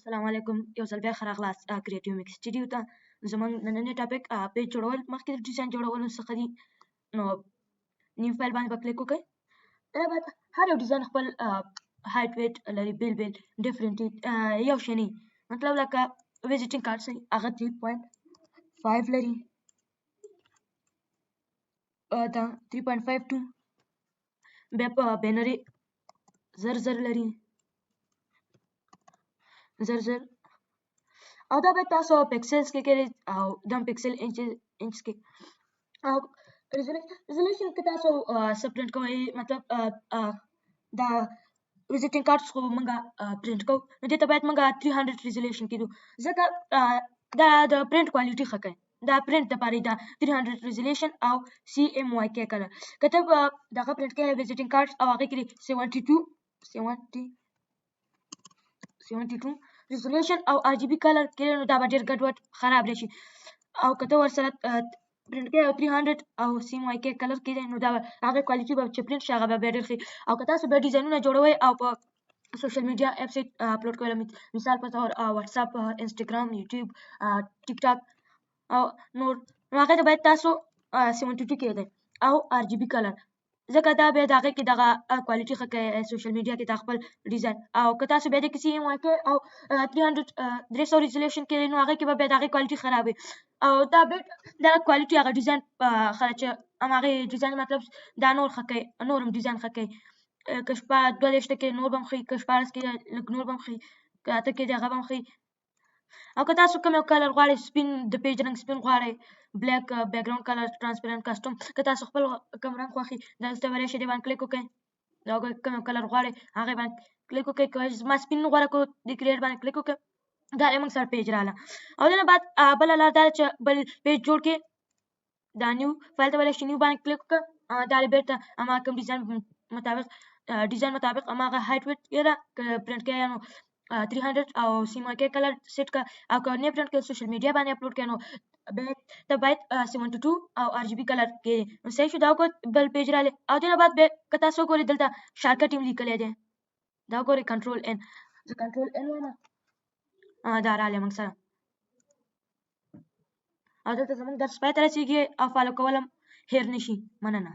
السلام علیکم، یو ځل بیا ښه راغلاست کریټیو میکس سټوډیو ته. زموږ نننی topic page جوړول مخکې د ډیزاین جوړولو څخه دي. نو new file باندې به کلیک وکړئ. دا بعد هر یو ډیزاین خپل height weight لري، بیل بیل different، یو شی نه. مطلب لکه visiting card هغه 3.5 لري، دا 3.52، بیا په بینر 1000 1000 لري، 1000 1000. او دا به تاسو pixels کې کړئ او دم pixel inch کې. او resolution کې تاسو څه پرنټ کوئ، مطلب دا visiting cards خو مونږ پرنټ کوو، نو دې ته باید مونږ 300 resolution کېدو، ځکه دا د پرنټ quality ښه کوي. دا پرنټ دپاره دا 300 resolution او CMYK color. که ته دغه پرنټ کوې visiting cards او هغې کې 72 70 72 resolution او RGB color کې، نو دا به ډېر ګډوډ خراب راشي. او که ته ورسره پرنټ کوې او 300 او CMYK color کې دی، نو دا هغه quality به چې پرنټ شي هغه به بیا ډېر ښه. او که تاسو بیا ډیزاینونه جوړوئ او په social media apps upload کوئ، مثال په طور واتساپ، انسټاګرام، یوټیوب، ټیک ټاک او نور، نو هغې ته باید تاسو 72 کېږدئ او RGB color، ځکه دا بیا د هغې کې دغه quality ښه کوي social media کې دا خپل ډیزاین. او که تاسو بیا د کې CMYK او 300 300 resolution کې، نو هغې کې به بیا د هغې quality خراب وي. او دا بیا دا quality هغه ډیزاین خراب چې هماغې ډیزاین، مطلب دا نور ښه کوي، نور هم ډیزاین ښه کوي. که شپه 22 کې نور به هم ښه وي، که 16 کې لږ نور به هم ښه وي، که 8 کې دی هغه به هم ښه وي. او که تاسو کوم یو color غواړئ، سپین د page رنګ سپین غواړئ، black background color، transparent، custom، که تاسو خپل کوم رنګ خوښي دلته ورشئ، دې باندې کلیک وکړئ. دا کوم یو color غواړئ هغې باندې کلیک وکړئ. که ما سپین غوره کړو، د create باندې کلیک وکړئ، دا موږ سره page راله. او دنه بعد بله لار دا چې بل page جوړ کړئ، دا new file ته ورشئ، new باندې کلیک وکړئ. دا بیرته اما کوم ډیزاین مطابق، ډیزاین مطابق هماغه height weight یې ده. که پرنټ کوې نو 300 او CMYK color set که، او که نه پرنټ کوې، social media باندې اپلوډ کوې، نو بیا ته باید 72 او RGB color کې. نو صحیح شو، دا وګوره بل page رالی. او دې نه بعد بیا که تاسو وګورئ دلته shortcut هم لیکلی دی، دا وګورئ control N، زه control N وایم، دا رالی موږ سره. او دلته زموږ درس پای ته رسېږي او follow کول هم هېر نه شي. مننه.